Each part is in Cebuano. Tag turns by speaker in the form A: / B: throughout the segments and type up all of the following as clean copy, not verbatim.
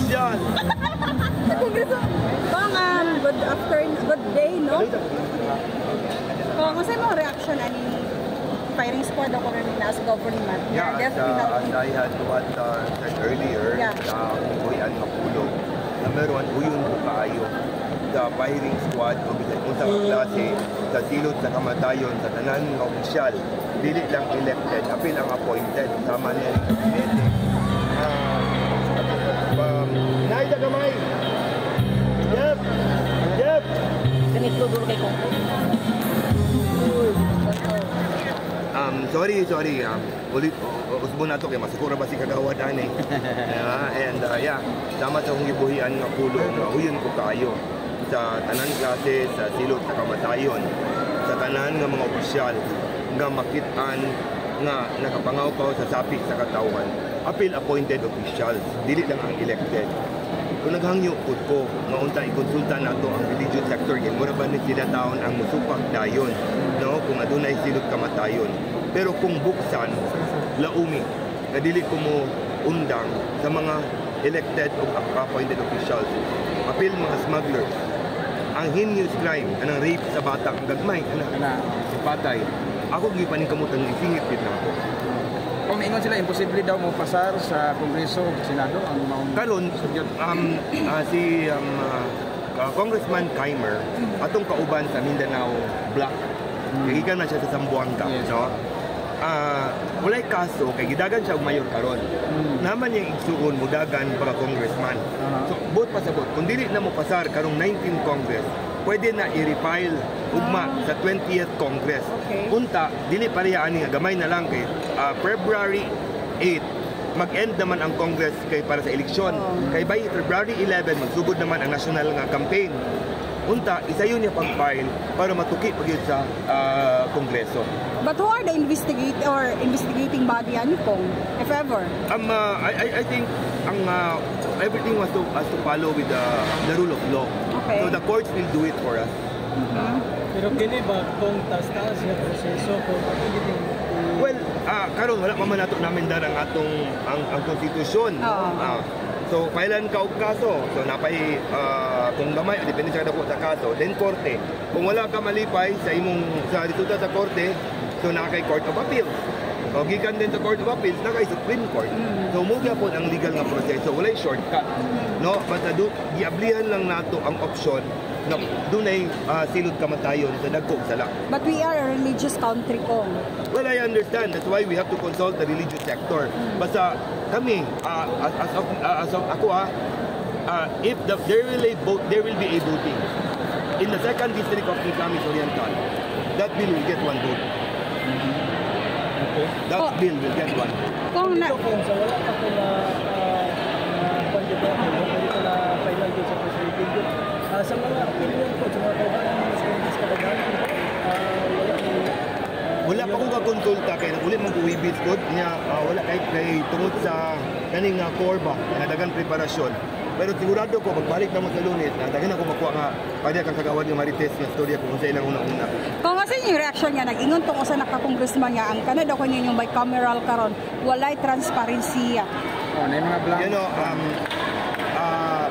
A: Yan.
B: Kong, good afternoon, good day, no? Kung ano mo reaction ani firing squad ako rin na sa government?
A: Yeah,
B: death
A: as
B: penalty.
A: I had what said earlier, buhian mapulong. Number one, uyon ko kaayo sa firing squad o bisan unsa ka klase sa silot sa kamatayon sa tanan nga opisyal, dili lang elected, apil ang appointed, sama niya ni kabinete. Naida gamay. Yep. Yep.
C: Ganito dulo kay Kong.
A: Sorry, sorry. Ulit, usbo na to kay masukura ba si kagawad ani. Yeah, and yeah, sama sa akong gibuhian nga pulong nga uyon ko kaayo sa tanan klase sa silot sa kamatayon sa tanan nga mga opisyal nga makit-an nga nakapangaw sa sapi sa katawhan, apil appointed officials, dili lang ang elected. Kung naghangyo pud ko nga unta ikonsulta nato ang religious sector kay mura ba ni sila taon ang musupak dayon, no, kung adunay silot kamatayon. Pero kung buksan laumi nga dili ko mo undang sa mga elected o appointed officials, apil mga smugglers, ang heinous crime anang rape sa bata, ang gagmay ana
D: Ana.
A: patay, ako gipaningkamutan nga isingit gid nako.
D: Kung ingon sila, imposible daw mo pasar sa Kongreso o Senado ang maong
A: Karon,
D: sugyot.
A: si Congressman Keimer, atong kauban sa Mindanao Bloc. Kay gikan man siya sa Zamboanga, no? Walay kaso kay gidagan siya og mayor karon. Naman niyang igsuon mudagan para congressman. So buot pasabot, kung dili na mo pasar karong 19 Congress, pwede na i-refile ugma sa 20th Congress. Unta dili pareha ani nga gamay na lang kay February 8 mag-end naman ang Congress kay para sa eleksyon. Kay by February 11 magsugod naman ang national nga campaign. Unta isayon niya pag-file para matuki pag yun sa Kongreso.
B: But who are the investigate or investigating body ani, Kong, if ever?
A: I think ang everything was to has to follow with the rule of law. So the courts will do it for us.
E: Pero kini ba kung taas-taas nga proseso kung ato giting
A: Well, karon wala pa man nato namin dar ang atong ang konstitusyon, no? So filean ka og kaso. So napay kung gamay, depende sa kadako sa kaso, then korte. Kung wala ka malipay sa imong sa resulta sa korte, so naa kay Court of Appeals. O gikan din sa Court of Appeals, naa kay Supreme Court. So mo gyapon ang legal nga proseso, walay shortcut. No, basta do giablihan lang nato ang option na dunay silot kamatayon sa dagko sala.
B: But we are a religious country, Kong.
A: Well, I understand. That's why we have to consult the religious sector. Basta kami, as of ako if the, there will a vote, there will be a voting in the second district of Misamis Oriental, that bill will get one vote. That bill will get one vote.
B: Kung na,
E: Dito kung sa wala pa ko na na dito, wala pa dito na final dito sa presidente dito. Sa mga opinion ko, sa mga kauban sa sa kadaghanan, wala ni
A: Wala pa ko kakonsulta kay uli man ko Huwebes gud niya, wala kay kay tungod sa kaning core ba nga dagan preparasyon. Pero sigurado ko pagbalik na mo sa Lunes, na daghan ako makuha nga pwede kang kagawad nga marites nga storya kung sa ilang una-una.
B: Kung kasi yung reaction niya, nag-ingon tungkol sa nakakongressman niya, ang Canada ko ninyong bicameral karon walay transparency.
D: Oh, na yung mga blank.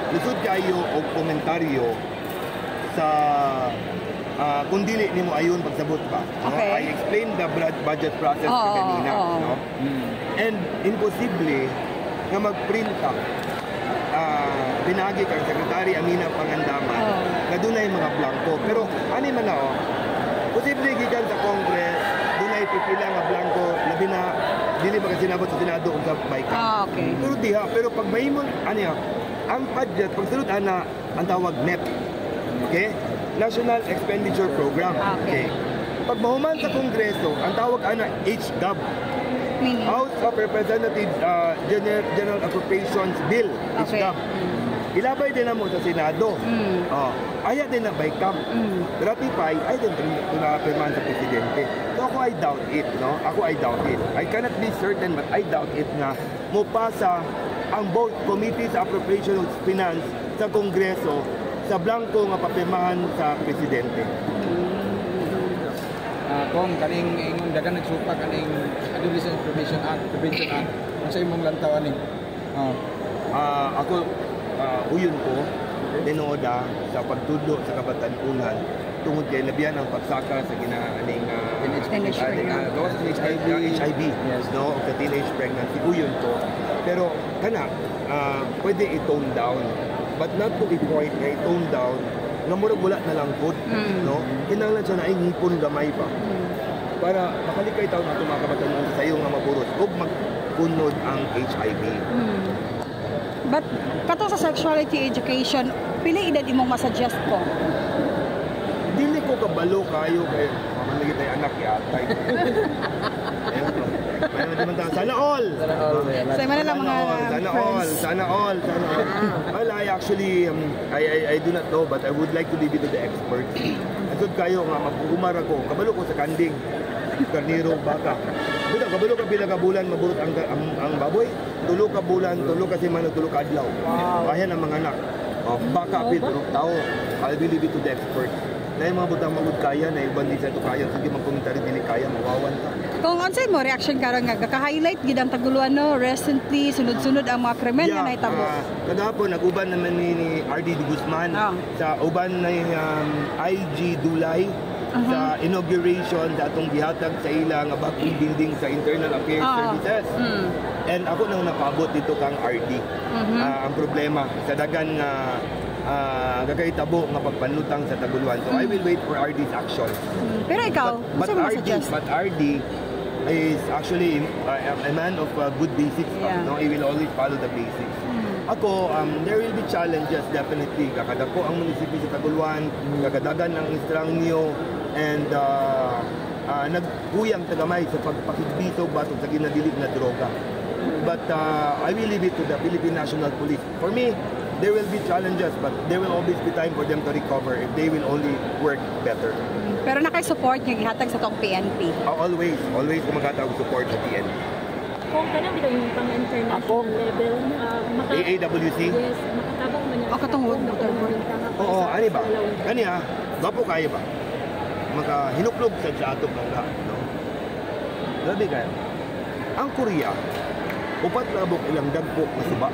A: Lisod kayo og komentaryo sa kung dili nimo ayon pagsabot pa. No? I explained the budget process kanina, no? And imposible nga magprinta binagi kang Secretary Amina Pangandaman nga dunay mga blanko. Pero ani man na oh, posible gikan sa Congress dunay pipila nga blanko, labi na dili ba kasi sinabot sa Senado ug sa BICAM. Pero diha, pero pag mahimong ano yan, ang budget pagsulod ana ang tawag NEP. Okay? National Expenditure Program. Pag mahuman sa Kongreso, ang tawag ana HGAB,
B: Meaning?
A: House of Representatives General Appropriations Bill, HGAB. Ilabay din na mo sa Senado. Oh, aya din na BICAM. Ratify, ay din pirmahan sa presidente. So ako, I doubt it, no? Ako, I doubt it. I cannot be certain but I doubt it nga mopasa ang both Committee sa Appropriation of Finance sa Kongreso sa blanco nga papirmahan sa presidente.
D: Kung kaning ingon dagan nagsupa kaning Adolescent Prevention Act, unsa imong lantaw ani? Oh.
A: Ah, ako, uyon ko tinuod sa pagtudlo sa kabatan-unan tungod kay labihan ang pagsaka sa ginaaning
D: Teenage
B: Teenage pregnancy.
A: gawas sa HIV, HIV, no, o sa teenage pregnancy, uyon ko. Pero kana pwede i-tone down, but not to the point nga i-tone down nga murag wala na lang pud, no? Kinahanglan siya na ngipon gamay pa para makalikay taon ato mga kabataan sa sayo nga maburot ug magkunod ang HIV.
B: But kato sa sexuality education, pila edad imong masuggest ko?
A: Dili ko kabalo kayo kay maman lagi tayo anak yatay. Ayun ko. May man ta. Sana all.
D: Sana all.
B: Sa man lang
A: Sana
B: mga
A: all, sana all,
B: friends.
A: Sana all, sana all. Well, I actually, I do not know, but I would like to leave it to the experts. Asod kayo nga, mag-umara ko, kabalo ko sa kanding, karniro, baka. Buta, kabalo ka pila ka bulan, maburot ang baboy. 3 ka bulan, 3 ka semana, 3 ka adlaw. Wow. Ayan ang mga anak. Oh, baka, pero tao, I will leave it to the experts. Na yung mga butang magud kaya, na iban di sa ito kaya, sige magkomentary, dili kaya, mawawan ka.
B: Kung unsay mo reaction karon nga gaka-highlight gid ang Taguluan, no, recently sunod-sunod ang mga krimen nga nahitabo?
A: Kagahapon, nag-uban naman ni RD de Guzman sa uban ni IG Dulay sa inauguration sa atong gihatag sa ila nga bagong building sa Internal Affairs Services. And ako nang napabot dito kang RD. Ang problema sa dagan nga gagahitabo nga pagpanlutang sa Taguluan. So I will wait for RD's action.
B: Pero ikaw,
A: But
B: unsa mo
A: RD,
B: suggest?
A: but RD is actually a man of good basics. No? He will always follow the basics. Ako, there will be challenges definitely. Kakadako ang munisipyo sa Taguluan, kakadagan ang estrangyo, and nagkuyang tagamay sa pagpakigbisog batok sa ginadili na droga. But I will leave it to the Philippine National Police. For me, there will be challenges, but there will always be time for them to recover if they will only work better.
B: Pero nakay support nga gihatag sa tong PNP?
A: Always, always kumagatag support sa PNP.
F: Kung kanang bitaw yung pang international level, maka
A: AAWC?
F: Yes, makatabang man yan.
B: O, katong water board.
A: Oo, ani ba? Ani gwapo kayo ba? Maka hinuklog sa atong bangga, no? Grabe kayo. Ang Korea, 4 labok ilang dagko nga suba.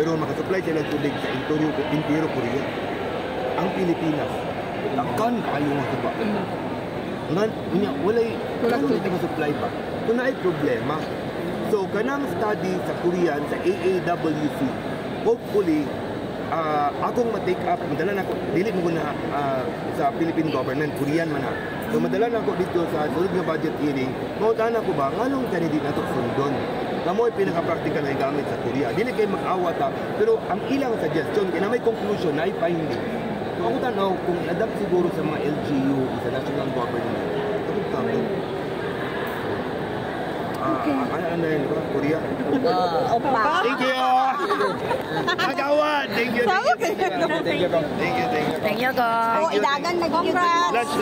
A: Pero makasupply sila og tubig sa entero Korea. Ang Pilipinas, dagkan kaayo nga suba. Nga, unya, walay,
B: Kulang
A: walay
B: tubig.
A: Supply ba? Kung naay problema. So, kanang study sa Korean, sa AAWC, hopefully, akong ma-take up, madala na ako, dili mo ko na sa Philippine government, Korean man na. So, madala na ako dito sa sunod nga budget hearing, mautana ko ba, nganong kani di nato sundon? Na mo pinaka-practical na gamit sa Korea. Dili kay mag-awat ta, pero ang ilang suggestion, kaya na may conclusion, na finding. So, ako tanaw, kung i-adapt siguro sa mga LGU, sa national government, ako tanaw. Ano, ano yun, di ba? Korea.
C: Opa.
A: Thank you! Kagawad! Thank you, thank you, thank you.
D: Thank you, Kong.
A: Thank you, thank you.
C: Thank you, Kong.
B: Oh, idagan na. Congrats!
A: Lunch.